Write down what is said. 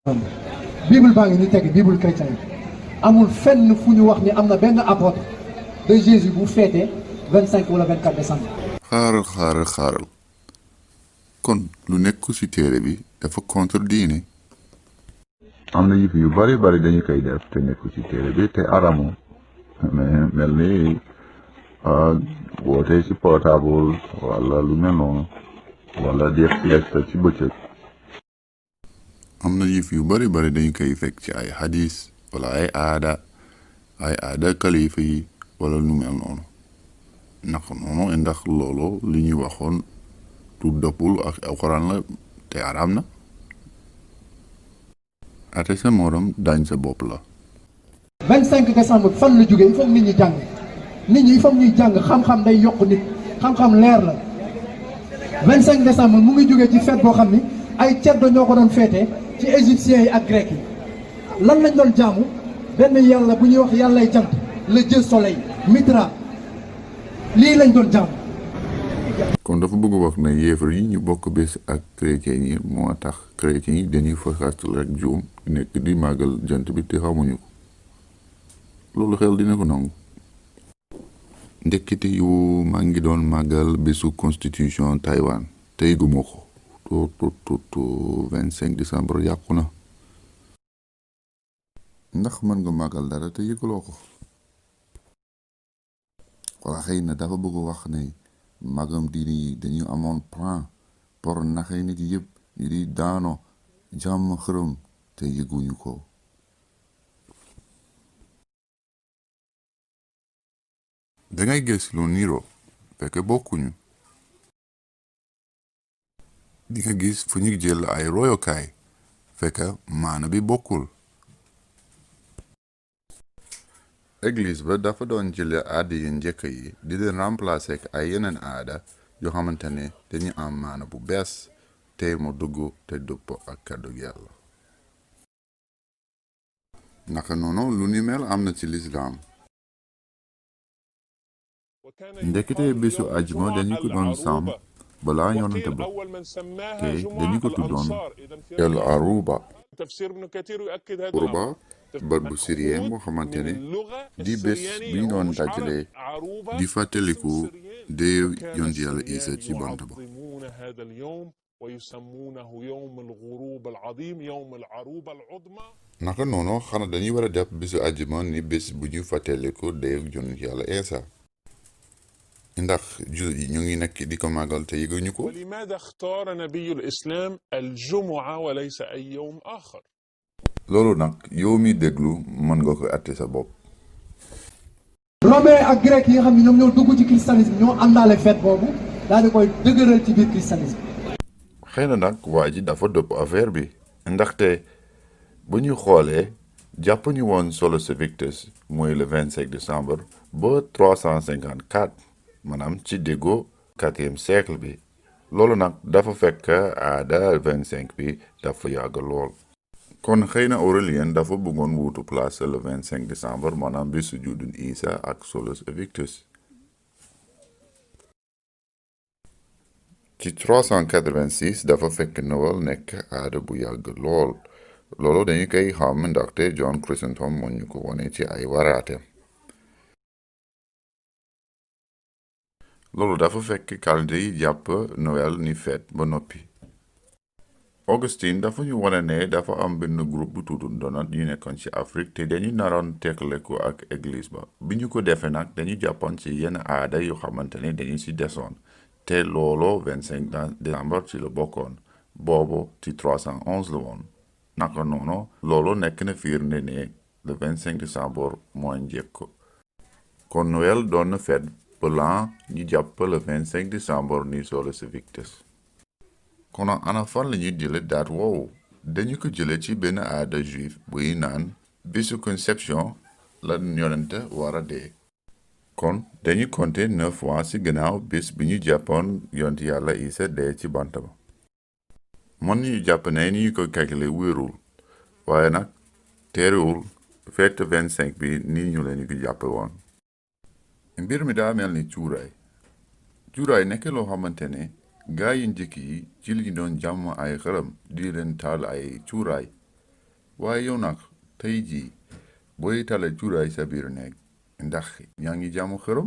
Bible baa ngi ni teg Bible chrétien amul fenn fu ñu wax ni am na benn apôtre de Jésus bu féete 25 wala 24 décembre. xaaral kon lu nekk ci téere bi dafa contre diine. am na yëf yu bari dañu koy def te nekk ci téere bi te aramoo mais mel ni woote ci portable wala lu mel noonu wala def fiesta ci bëccëg. am na yëf yu bari dañu koy fekk ci ay hadis wala ay aada kalifa yi wala lu mel noonu naka noonu ndax loolu li ñuy waxoon tu dëppul ak alxuraan la te araam na ate sa morom dañ sa bopp la. 25 décembre fan la jógee il faut nit ñi jàng il faut ñuy jàng xam-xam day yokk nit xam-xam leer la 25 décembre mu ngi jógee ci fête boo xam ni ay ceddo ñoo ko doon féete ci égyptiens yi ak grec yi lan lañ doon jaamu benn yàlla bu ñuy wax yàllay jant le dieu soleil Mitra lii lañ doon jaamu. kon dafa bëgg wax ne yéefar yi ñu bokk bés ak chrétien yi moo tax chrétien yi dañuy faxastal rek juum nekk di màggal jant bi te xamuñu ko loolu xel dina ko nangu. ndekkite yu maa ngi doon màggal bésu constitution Taïwan te yëguma ko to 25 décembre yàqu na. ndax mën nga màggal dara te yëgaloo ko wala xëy na dafa bëgg wax ne magam diine yi dañu amoon plan pour naxee nit yëpp ñu di daano jàmm xërëm te yëguñu ko. dangay gis lu niro fekk bokkuñu. di nga gis fu ñu jël ay royokaay fekk maana bi bokkul. église ba dafa doon jële aada yi njëkk yi di leen remplacer ak ay yeneen aada yoo xamante ne dañu am maana bu bees te mu dugg te dëpp ak kàddu yàlla. naka noonu lu ni mel am na ci lislaam. ndekete bésu àjjuma dañu ko doon sàmm balaa yonante ba te dañu ko tuddoon el aruba. aruba bar bu syrien boo xamante ne di bés bi ñu doon dajale di fàttaliku dee yonent yàlla isa ci bant ba. naka noonu xanaa dañuy war a def bésu àjjuma ni bés bu ñu fàttaliku dee yonent yàlla isa ndax jullit yi ñu ngi nekk di ko màggal te yëguñu ko. loolu nag yow mi déglu mën nga ko àtte sa bopp. romain ak grec yi nga xam ne ñoom ñoo dugg ci christianisme ñoo àndaale fête boobu daal di koy dëgëral ci biir christianisme. xëy na nag waa ji dafa dëpp affaire bi ndaxte bu ñu xoolee jàpp ñu woon Solus Victus mooy le 25 décembre ba 354 maanaam ci déggo 4e siècle bi loolu nag dafa fekk aada 25 bi dafa yàgg lool. kon xëy na Aurélien dafa bëggoon wuutu place le 25 décembre maanaam bisu juddun Isa ak Solus Victus. ci 386 dafa fekk Noel nekk aada bu yàgg lool loolu dañu koy xam ndaxte John Chrysostom moo ñu ko wone ci ay waraateem. loolu dafa fekk kalde yi jàpp Noël ni fête ba noppi. Augustine dafa ñu wane ne dafa am benn groupe bu tudd donat yu nekkoon ci Afrique te dañu naroon tekkaleku ak église ba bi ñu ko defee nag dañu jàppoon ci yenn aada yu xamante ne dañu ci desoon te loolo 25 décembre ci la bokkoon boobu ci 311 la woon. naka noonu loolu nekk na firnde ne le 25 décembre moo njëkk kon Noël doon na fête blanc ñu jàpp le 25 décembre ni Solus Victus. kono ana fan la ñuy jële daat woowu dañu ko jële ci benn aada juif buy naan bisu conception la yonente war a dee. kon dañu compter 9 mois ci gannaaw bis bi ñu jàppoon yonent yàlla isa dee ci bant ba. mën ñu jàpp ne ni ñu ko calculé wérul waaye nag teerewul fête 25 bi ni ñu leen ko jàppe woon. mbir mi daa mel ni cuuraay nekk loo xamante ne gaa yi njëkk yi ci li doon jàmm ay xërëm di leen taal ay cuuraay waaye yow nag tey jii booy tale cuuraay sa biir nekk ndax yaa ngi jaamu xërëm